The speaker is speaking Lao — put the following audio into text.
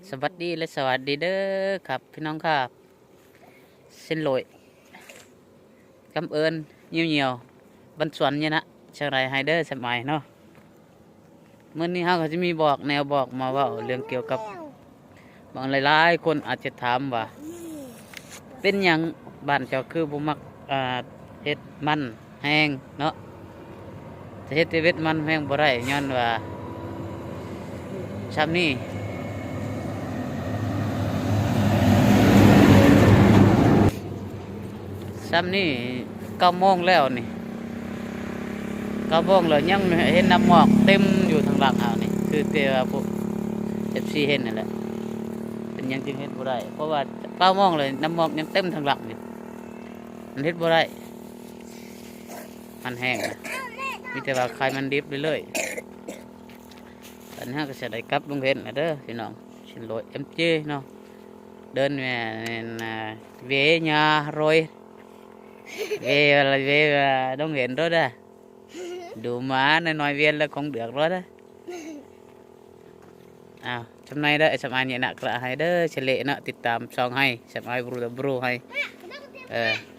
ສະຫວັດດີ ແລະ ສະຫວັດດີເດີຄັບ ພີ່ນ້ອງຄັບ ເຊັ່ນເລີຍ ກຳເອີນ ຍ່ຽວໆ ບັນສວນນີ້ນະ ຈັ່ງໃດໃຫ້ເດີສະໄໝເນາະ. ມື້ນີ້ເຮົາກໍຈະມີບອກແນວບອກມາເວົ້າເລື່ອງກ່ຽວກັບ ບາງຫຼາຍໆຄົນອາດຈະຖາມວ່າ ເປັນຫຍັງບ້ານເຈົ້າຄືບໍ່ມັກ ອ່າ ເຮັດມັນແຮງເນາະ? ຈະເຮັດແຕ່ເວັດມັນແຮງບໍ່ໄດ້ ຍ້ອນວ່າຊ່ຳນີ້ ຊ່ຳນີ້ເກົ້າໂມງແລ້ວນີ້ ເກົ້າໂມງແລ້ວ ຍັງເຫັນນ້ຳໝອກເຕັມຢູ່ທາງຫຼັງເຮົານີ້ ຄືແຕ່ວ່າພວກເອັຟຊີເຫັນນັ້ນແຫຼະ. ເປັນຫຍັງຈຶ່ງເຮັດບໍ່ໄດ້? ເພາະວ່າເກົ້າໂມງແລ້ວ ນ້ຳໝອກຍັງເຕັມທາງຫຼັງຢູ່ ມັນເຮັດບໍ່ໄດ້ ມັນແຮງນະ ມີແຕ່ວ່າຂາຍມັນດິບເລື້ອຍໆ. ອັນນີ້ເຮົາກໍຊິໄດ້ກັບລົງເວັນແລ້ວເດີພີ່ນ້ອງ ເຊັ່ນເລີຍ ເອັມເຈ ເນາະ ເດີນແມ່ນ ອ່າ ເວຍາໂຣຍ ເວ ເວ ດົງເວັນໂດດາ ດູມາໜ້ອຍໆ ວຽນແລ້ວຄົງເດືອກໂລດເດີ. ອ້າວ ສຳໃນເດີ ສຳອາຍນີ້ນະກະໃຫ້ເດີ ສະເລະເນາະ ຕິດຕາມຊ່ອງໃຫ້ ສຳອາຍບຣູດາບຣູໃຫ້ ເອີ